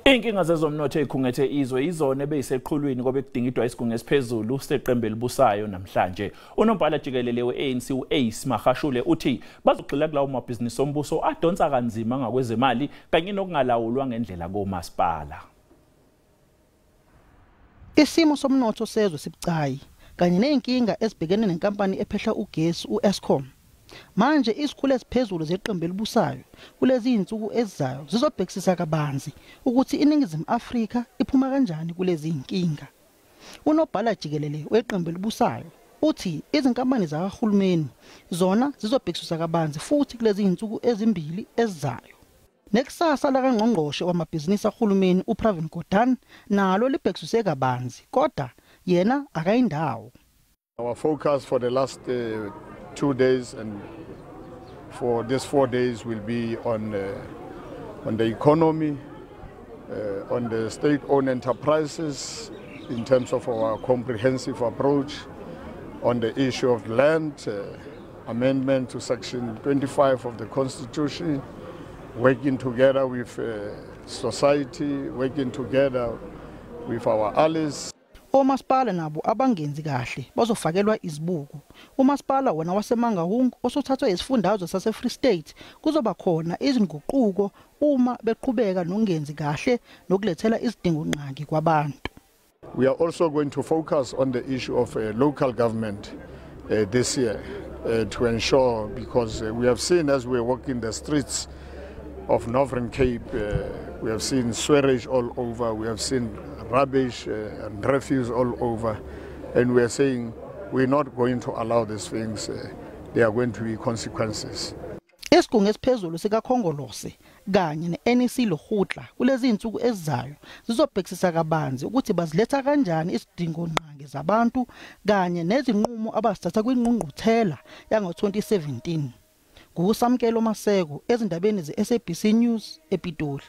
Inkinga zezomnotho ezikhungethe izwe izona ebeyiseqhulwini kobe kudingidwa isigungu esiphezulu seqembu elibusayo namhlanje. Unobhala jikelele we-ANC u-Ace Magashule uthi bazogxila kulawo mabhizinisi ombuso adonsa kanzima ngakwezemali kanye nokungalawulwa ngendlela komasipala. Isimo somnotho sezwe sibucayi kanye nezinkinga ezibhekene nenkampani ephehla ugesi u-Eskom. Manje isikhulu esiphezulu zeqembu elibusayo kulezi insuku ezizayo zizobhekisisa kabanzi ukuthi iNingizimu Afrika iphuma kanjani kulezi inkinga. Unobhala jikelele weqembu elibusayo uthi izinkampani zakahulumeni zona zizobhekisisa kabanzi futhi kulezi insuku ezimbili ezizayo. Nekusasa lakangqongqoshe wamabhizinisi ahulumeni uPravin Gordhan nalo libhekisise kabanzi, kodwa yena akayindawo. Our focus for the last 2 days and for these 4 days will be on the economy, on the state-owned enterprises in terms of our comprehensive approach, on the issue of land, amendment to Section 25 of the Constitution, working together with society, working together with our allies. Omasipala nabo abangenzi kahle bazofakelwa izibuko. Umasipala wona waseMangaung osothathwe isifundazwe sase Free State kuzoba khona izinguquko uma beqhubeka nokungenzi kahle nokulethela izidingongqangi kwabantu. We are also going to focus on the issue of local government this year to ensure, because we have seen as we walk in the streets of Northern Cape, we have seen sewerage all over, we have seen rubbish and refuse all over, and we are saying we're not going to allow these things. There are going to be consequences. Isigungu esiphezulu sikaKhongolose kanye ne-NEC Lekgotla kulezi insuku ezizayo zizobhekisisa kabanzi ukuthi baziletha kanjani isidingongqangi zabantu kanye nezinqumo abazithatha kwingqungquthela yango-2017. Ngusamkelo Maseko ezindabeni ze-SABC News ePitoli.